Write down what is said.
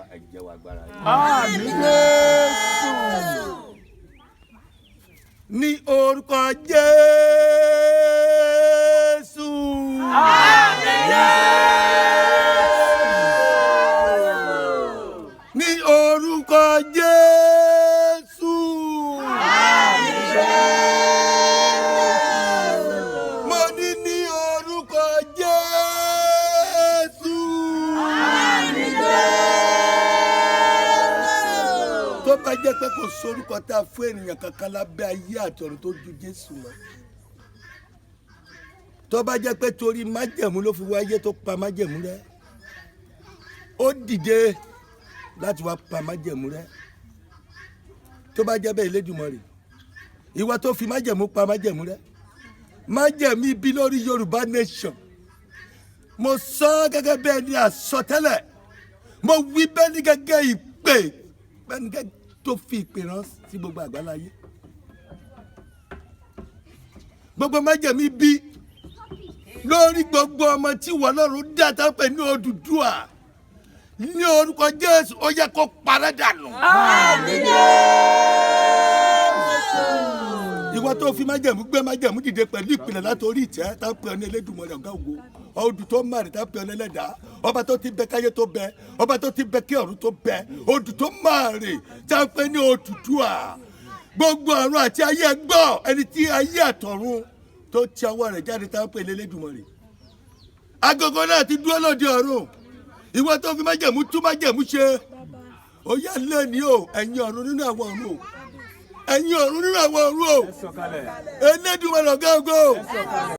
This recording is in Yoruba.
Olúwa, ẹ jẹ́wọ́ agbára yín. Àmín Jésù. Ní orúkọ Jésù. Àmín Jésù. Ní orúkọ Jésù. Àmín Jésù. Mo ní ní orúkọ Jésù. Àmín Jésù. Tó bá jẹ́ pé kò sórúkọ tá a fún ènìyàn kankan lábẹ́ ayé àtọ̀run tó ju Jésù lọ, tó bá jẹ́ pé torí májẹ̀mú ló fi wáyé, tó pa májẹ̀mú rẹ́, ó dìde láti wá pa májẹ̀mú rẹ́, tó bá jẹ́ bẹ́ẹ̀, Elédùmarè, ìwọ tó fi májẹ̀mú pa májẹ̀mú rẹ́, májẹ̀mú ibi lórí Yorùbá nation, mo sọ ọ́ gẹ́gẹ́ bẹ́ẹ̀ ni àsọtẹ́lẹ̀, mo wí bẹ́ẹ̀ ní gẹ́gẹ́ ìpè bẹ́ẹ̀ ni gẹ́gẹ́ tó fi ìpè rán sí gbogbo àgbáláyé, gbogbo májẹ̀mú ibi lórí gbogbo ọmọ tí wọ́n lọ́rùn dá tá pè ní Odùduwà, ní orúkọ Jésù, ó yẹ kó parẹ́ dànù. Àmín Jésù. Ìwọ tó fi májẹ̀mú gbé májẹ̀mú dìde pẹ̀lú ìpìlẹ̀ látòrí ìtẹ́ tá pè ọ́ ní Elédùmarè ọ̀gá ògo, odù tó márì tá pè ọ́ ní ẹlẹ́dàá, ọba tó ti bẹ káyé tó bẹ, ọba tó ti bẹ kí ọ̀run tó bẹ, odù tó márì tá pè ní Odùduwà, gbogbo ọ̀run àti ayé gbọ́, ẹni tí ayé àtọ̀run tó ti ọwọ́ rẹ̀ jáde tá pè ní Elédùmarè, agogo náà ti dúró lóde ọ̀run. Ìwọ tó fi májẹ̀mú tú májẹ̀mú ṣe, ó yá lẹ́ni o, ẹ̀yin ọ̀run nínú àwọn ọ̀run o, ẹ̀yin ọ̀run nínú àwọn ọ̀run o, Sọ̀kalẹ̀. Elédùmarè ọ̀gá ògo. Sọ̀kalẹ̀.